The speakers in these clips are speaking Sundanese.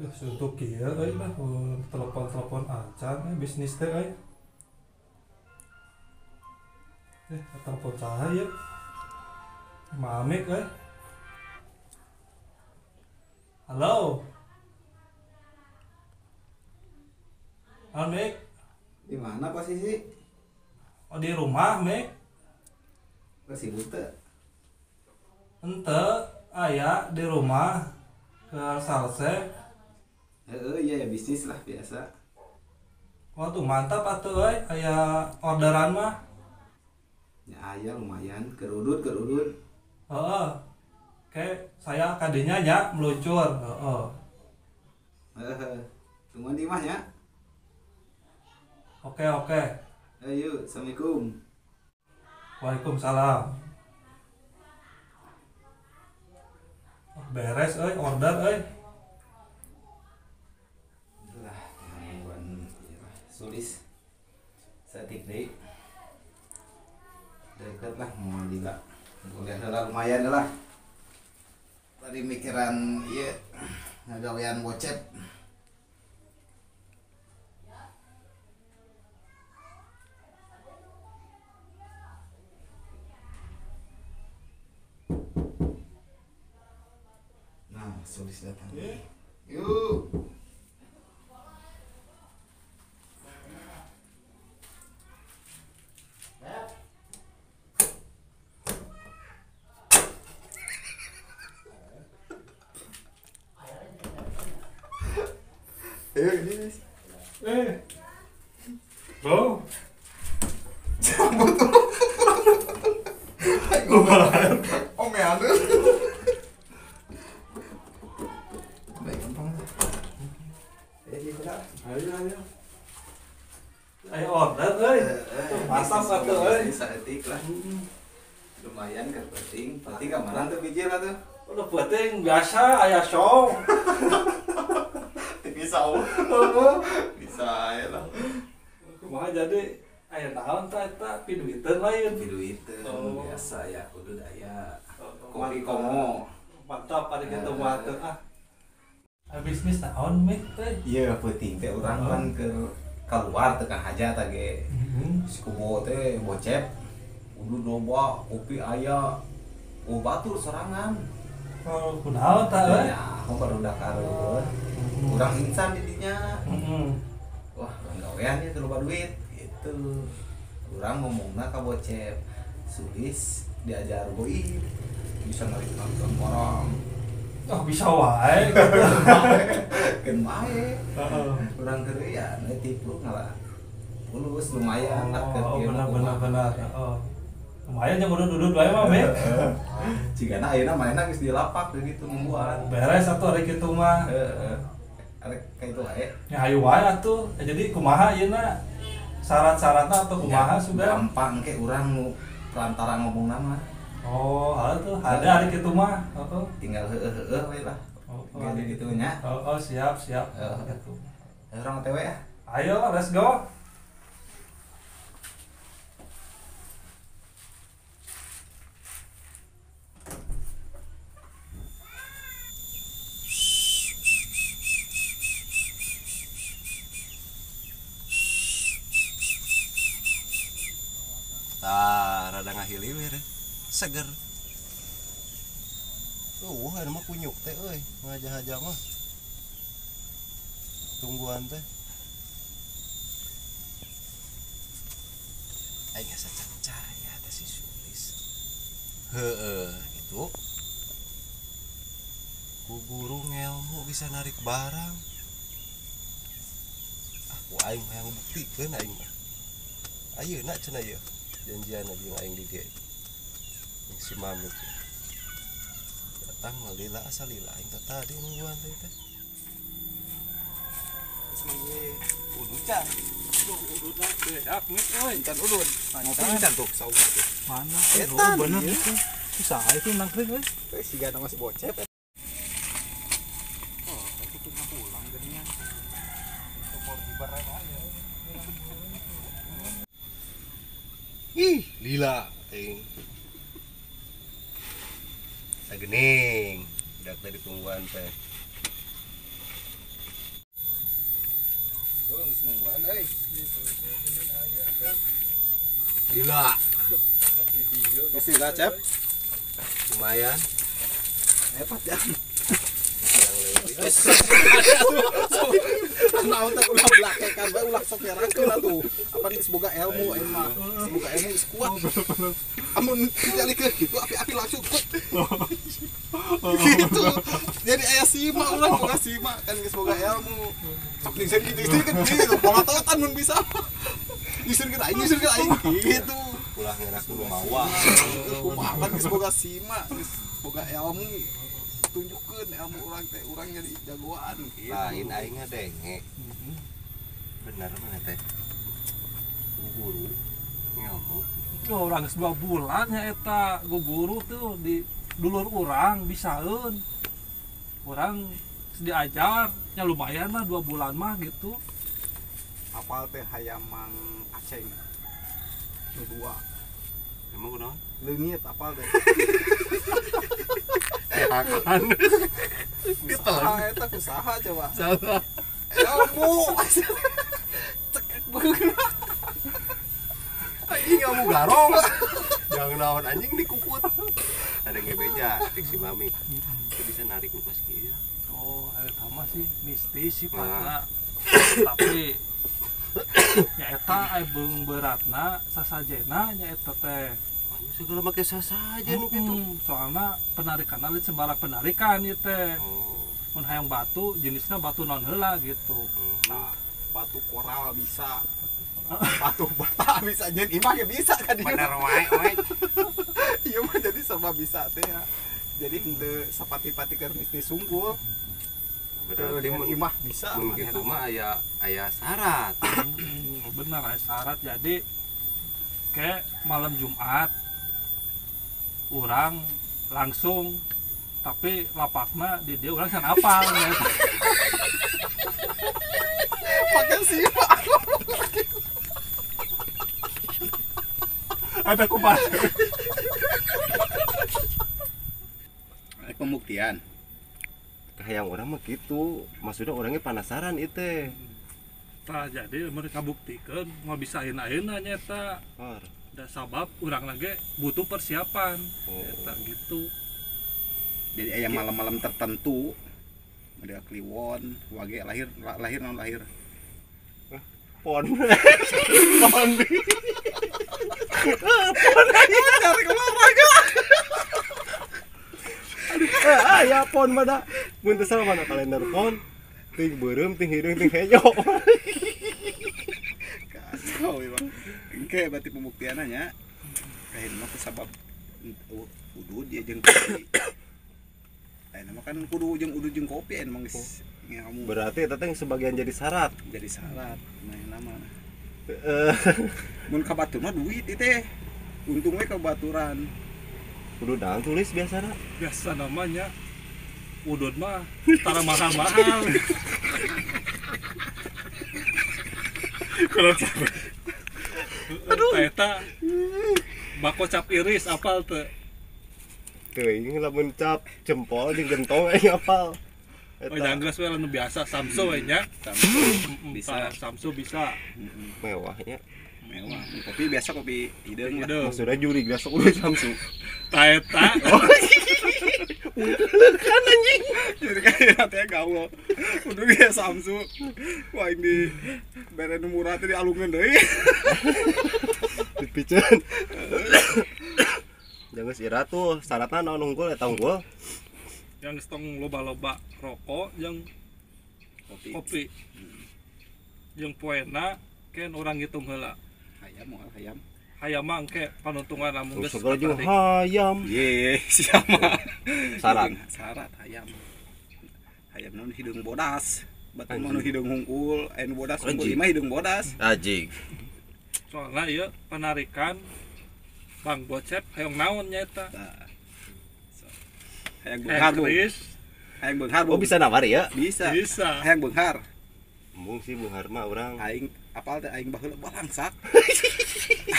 Duh, suntuk kieu euy lah, telepon-telepon acan bisnis teh euy. Telepon saha ieu? Mamik euy. Halo. Halo, Mik. Di mana posisi? Oh, di rumah, Mik. Sibuk teu? Henteu, aya di rumah ke salse. Heeh, iya ya bisnis lah biasa. Waduh, mantap atuh euy, aya orderan mah. Ya aya lumayan, kerudut. Heeh. Oke, saya kadinya nya meluncur, heeh. Heeh. Tungguan di imah nya. Oke, oke. Ayo, assalamualaikum. Waalaikumsalam. Oh, beres euy, order euy. Lah, gangguan sulis. Satik deui. Deket lah mau lila. Kuliah heula lumayan lah. Tadi mikiran ieu ngagawean bocep. Nah, sulis datang. Yuk. Ayo ini. Bro. Cabut. Lumayan. Omean. Baik gampang. Ayo ayo. Ayo order euy. Mantap atuh euy. Saeutik lah. Lumayan kan penting. Penting kamaran tuh biji lah tuh. Udah penting biasa aya show. Bisa bisa ya lah. Kumaha jadi aya naon tah eta piduiteun lain. Piduiteun biasa ya kudu aya. Kopi komo. Mantap ari kitu mah teh ah. Bisnis naon meh teh? Ieu peuting teh urang kan ke keluar teh ka hajat teh ge. Si kubo teh bocep. Kudu loba kopi aya. Oh batur sorangan. Oh kunaon tah euy? Ya, aku baru udah kareuh. Kurang insan didinya. Wah, urang gawean ieu teu loba duit gitu. Urang ngomongna ka bocep. Sulis diajar goib bisa narik-narik orang. Oh, bisa wae. Keun wae. Heeh. Urang keur ya tipu ngalah. Pulus lumayan lah keur oh, benar. Heeh. Lumayan jeung udud-udud wae mah, Bek. Cigana ayeuna manehna geus di lapak di ditu nungguan. Beres atuh ari kitu mah. Heeh. Arek ka itu wae. Ya hayu wae atuh. Ya, jadi kumaha ayeuna syarat-syaratna atau kumaha sudah? Gampang ke urang nu perantara ngomongna mah. Oh, hal tuh ada hari kitu mah. Heeh. Tinggal heueuh-heueuh we lah. Oh, gitu gitu nya. Oh, siap, siap. Gitu. Urang OTW ya. Ayo, let's go. Tah, rada ngahiliwir. Seger. Ayeuna mah kunyuk teh euy, ngaja-haja mah. Tungguan teh. Aing asa percaya teh si Sulis. Heeh, gitu. Ku guru ngelmu bisa narik barang. Ah, ku aing hayang buktikeun aing mah. Ayeuna cenah ieu. Janjian jeung aing di dieu. Si Mamik datang lila asal lila aing teh tadi nungguan teh teh. Udud can. Udud beak mik euy. Can udud. Ngopi can tuh saung tuh. Mana? Oh, bener itu. Susah itu nangkring euy. Teh siga nama si bocep. Oh, tapi tuh pulang jadinya. Sopor di bareng aja. Ih, lila ting. Sagening, budak teh ditungguan teh. Oh, geus nungguan euy. Gila. Geus lah, Cep. Lumayan. Hebat ya. Naon teh ulah belakekan bae ulah sok nyarakeun atuh. Apan geus boga ilmu aing mah. Geus boga ilmu geus kuat. Amun dijalikeun kitu api-api langsung kut. Gitu. Jadi aya sima ulah boga sima kan geus boga ilmu. Sok nyingseun kitu kan gitu. Polototan mun bisa. Nyingseun ka aing gitu. Ulah ngerakeun mawa. Kumaha kan geus boga sima, geus boga ilmu. Tunjukkeun ilmu urang teh, urang jadi jagoan gitu. Lain aing ngadenge. Bener mana teh? Guru ilmu. Oh, urang geus 2 bulan nya eta guru tuh di dulur urang bisaeun. Urang diajar nya lumayan lah 2 bulan mah gitu. Apal teh hayam Mang Aceng. Nu 2. Emang kunaon? Leungit apal teh. Akan usaha eta usaha coba. Salah. Ilmu. Cekek beungeut. Anjing ilmu garong. Jangan lawan anjing dikukut. Ada ngebeja cek si mami. Dia bisa narik lupas kieu. Oh, eta mah sih mistis sih nah. Tapi nya eta aya beung beratna sasajena nya eta teh. Segala make sasajen nu kitu. Soalna penarikan lain sembarang penarikan ieu teh. Mun hayang batu jenisna batu naon heula gitu. Nah, batu koral bisa. Batu bata bisa nyeun imah ge bisa ka dieu. Bener wae we. Ieu mah jadi serba bisa teh ya. Jadi henteu sapati-pati keur mistis sungkul. Berarti mun imah bisa. Mun kitu mah aya syarat. Bener aya syarat. Jadi kayak malam Jumat urang langsung tapi lapakna di dia urang san apal pakai sima ada kupas pembuktian kahayang orang mah gitu maksudnya orangnya penasaran itu tah jadi mereka buktikan mau bisain ayeuna nya eta da sabab urang lagi butuh persiapan eta gitu. Jadi aya malam-malam tertentu ada kliwon wage lahir lahir naon lahir pon pon pon cari olahraga. Ah ya pon mana mun teu salah mana kalender pon ting beureum ting hideung ting hejo. Kacau ieu mah. Engke berarti pembuktianna kain mah sabab udud dia jeung kopi. Ayeuna mah kan kudu jeung udud jeung kopi emang geus ngelmu. Berarti eta teh sebagian jadi syarat. Jadi syarat main mah. Mun ka batur mah duit ieu teh. Untung we ka baturan. Kudu daang tulis biasana. Biasa namanya udud mah tara mahal-mahal. Kalau aduh eta bako cap iris apal teu? Teuing lamun cap jempol jeung gentong aing apal. Oh janggeus we anu biasa Samsu we nya. Samsu bisa, Samsu bisa. Mewah nya. Mewah. Kopi biasa kopi hideung lah. Maksudna juri biasa udah Samsu. Ta eta. Kan anjing. Jadi kayak teh gaul. Udah dia Samsu. Wah ini bere nu murah teh dialungeun deui. Dipiceun. Jangan ira tuh syaratna naon unggul eta unggul. Yang tong loba-loba rokok yang kopi. Yang poena ken urang ngitung heula. Hayam moal hayam. Hayam mah engke panuntungan lamun geus segala jeung hayam. Ye, siapa? Syarat. Syarat hayam. Hayam nu hideung bodas. Batu mah nu hideung hungkul, aya nu bodas hungkul imah hideung bodas. Anjing. Soalna ieu penarikan Bang Bocep hayang naon nya eta? Hayang beunghar. Hayang beunghar. Oh bisa nawar ya? Bisa. Bisa. Hayang beunghar. Embung sih beunghar mah urang. Aing apal teh aing baheula balangsak.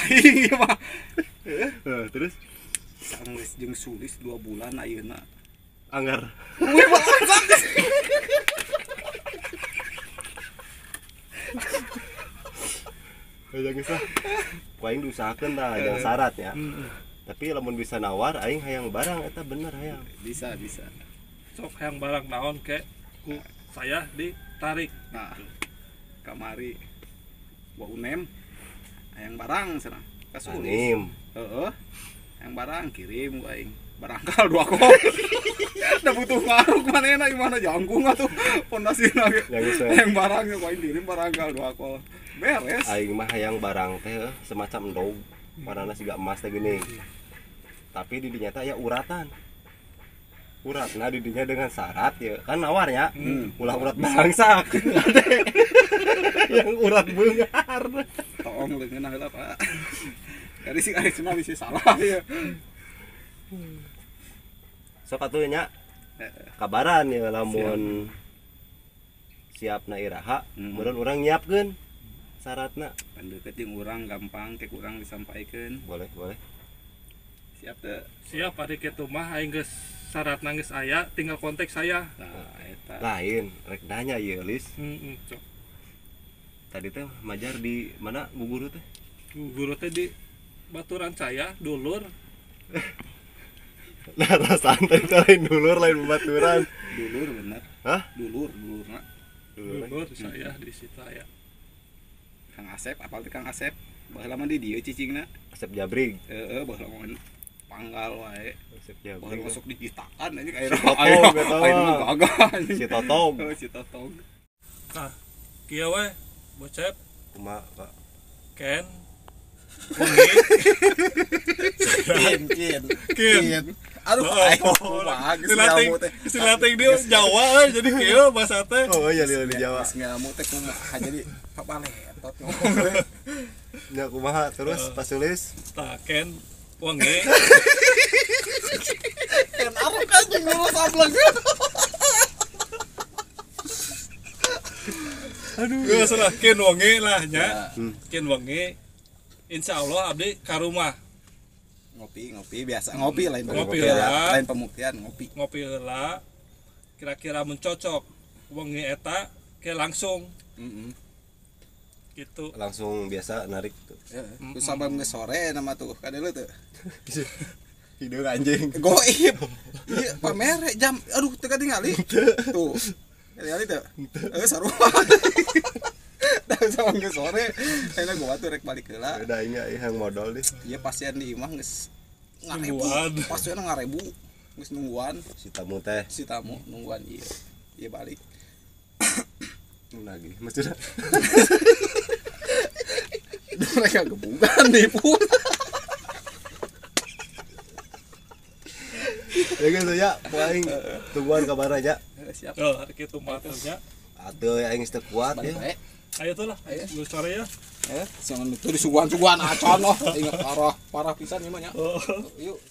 Aing ieu mah. Heeh, terus sanggeus jeung Sulis 2 bulan ayeuna. Anggar. Wih balangsak. Hayang geus lah. Ku aing diusahakeun tah jangan syarat ya. Tapi lamun bisa nawar aing hayang barang eta bener hayang. Bisa. Sok hayang barang naon ke ku saya ditarik. Nah, kamari wa unem hayang barang cenah. Kasulis. Heeh. Hayang barang kirim ku aing. Barangkal 2 kok. Da butuh ngaruk manehna gimana jangkung atuh pondasina ge. Hayang barang ku aing kirim barangkal 2 kol. Beres. Aing mah hayang barang teh semacam endog. Warnana siga emas teh geuning. Tapi di dinya teh aya uratan. Uratna di dinya dengan syarat ya kan nawarnya ulah urat bangsak. Yang urat beunghar. Toong leungeun heula Pak. Dari si arek mah bisa salah ya. Sok atuh nya. Kabaran ya lamun siapna iraha, meureun urang nyiapkeun syaratna. Pan deukeut jeung urang gampang ke urang disampaikeun. Boleh. Siap teu? Siap ari kitu mah aing geus syaratna geus aya, tinggal kontak saya. Nah, eta. Lain, rek nanya ieu Lis. Heeh, sok. Tadi teh majar di mana guru teh? Guru teh di baturan saya, dulur. Nah, rasaan tadi lain dulur, lain baturan. Dulur bener. Hah? Dulurna. Dulur saya di situ aya. Kang Asep, apal teh Kang Asep? Baheula mah di dieu cicingna. Asep Jabrig. Heeh, baheula mah panggal wae. Asep Jabrig. Baheula masuk digitakan anjing air. Air mah gagah anjing. Si Totog. Si Totog. Tah, kieu we bocep. Kumaha, Pak? Ken. Kin. Aduh, aing kumaha geus nyamu teh. Silating dia Jawa jadi kieu bahasa teh. Oh iya di Jawa. Geus nyamu teh kumaha jadi papaletot ngomong teh. Nya kumaha terus Pak Sulis? Tah Ken wangi. Ken arek anjing lulus ableng. Aduh. Geus lah Ken wangi lah nya. Ken wangi. Insya Allah abdi ka rumah. Ngopi biasa ngopi lain pembuktian, lain pembuktian ngopi heula. Kira-kira mencocok wengi eta ke langsung. Gitu. Langsung biasa narik tuh. Heeh. Terus sampai geus sore nama tuh kadeuleu teu. Hideung anjing. Goib. Ieu pamere jam aduh teu katingali. Tuh. Katingali teu? Heuh sarua. Dah sama geus sore, ayeuna gua tuh rek balik heula. Udah aing hayang modal deh. Ieu pasien di imah geus ngarebu. Pasien ngarebu geus nungguan. Si tamu teh. Si tamu nungguan ieu. Ieu balik. Lagi maksudnya. Mereka gebugan nipu. Ya gitu ya, aing tungguan kabar aja. Siap. Oh, kitu mah nya. Atuh aing geus teu kuat ya. Ayo tuh lah, lu sore ya. Jangan itu disuguhan-suguhan acan loh, ingat parah pisan ieu mah nya. Yuk.